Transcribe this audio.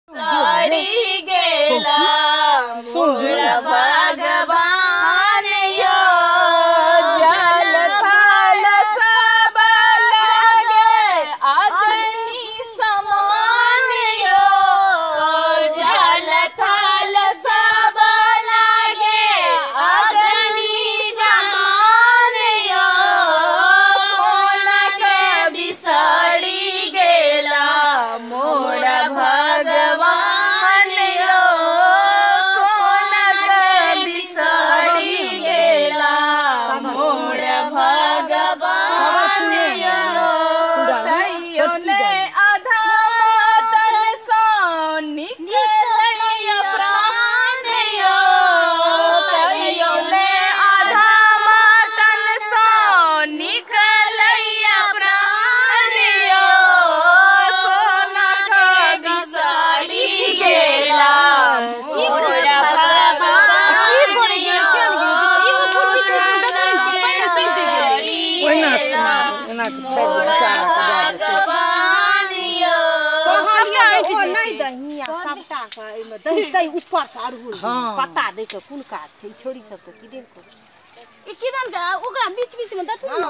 सड़ी गेला मोर भगवान यो, जल थल सब लगे अग्नि समान यो, जल थल सब लगे अग्नि समान यो, कोन के बिसरी गेला मोर भगवान यो, कोन के बिसरी गेला मोर भगवान यो। तैयो ने आधा तन सँ निकलैया प्राण यो, तैयो ने आधा तन सँ निकलैया प्राण यो, कोना के बिसरी गेला मोर भगवान यो, कोना के बिसरी गेला मोर भगवान यो। नहि दही आ सबटा के एहिमे दही दही ऊपर से अड़हुल पत्ता दै के कोन काज छै? ई छोरी सबके किदन करू? ई किदन के ओकरा बीच बीच में देथुन ने।